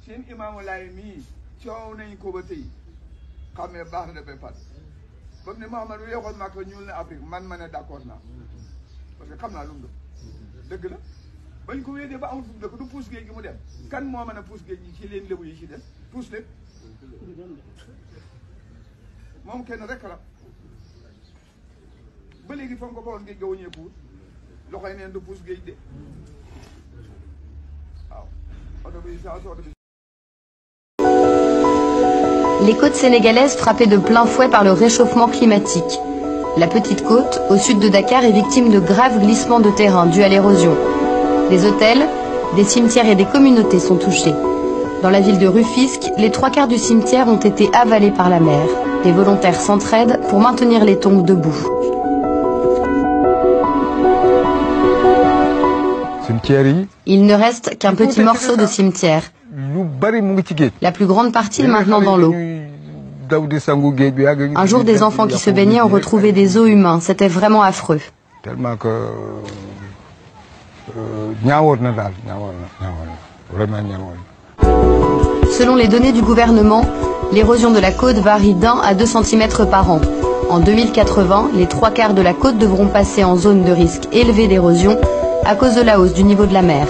seen imaamu laay mii coow nañ ko ba tey xamee baax na ba pat comme ne Mouhamed bu yeexoon Makka ñuul na Afrique man ma ne d'accord naa parce que xam naa lu mu dëgg la bañ ko wéedee ba amul fu mu dëkk du puus géej gi mu dem kan moo mën a puus géej gi ci leen lébu yi ci des puus lépp moom kenn rek la ba léegi fa nga ko bawoon géej ga wëññeekuwul loxoy neen du puus géej de waaw oto bi sa oto bi. Les côtes sénégalaises frappées de plein fouet par le réchauffement climatique. La petite côte, au sud de Dakar, est victime de graves glissements de terrain dus à l'érosion. Des hôtels, des cimetières et des communautés sont touchés. Dans la ville de Rufisque, les 3/4 du cimetière ont été avalés par la mer. Les volontaires s'entraident pour maintenir les tombes debout. Il ne reste qu'un petit morceau de cimetière. La plus grande partie est maintenant dans l'eau. Un jour, des enfants qui se baignaient ont retrouvé des os humains. C'était vraiment affreux. Selon les données du gouvernement, l'érosion de la côte varie d'1 à 2 cm par an. En 2080, les 3/4 de la côte devront passer en zone de risque élevé d'érosion à cause de la hausse du niveau de la mer.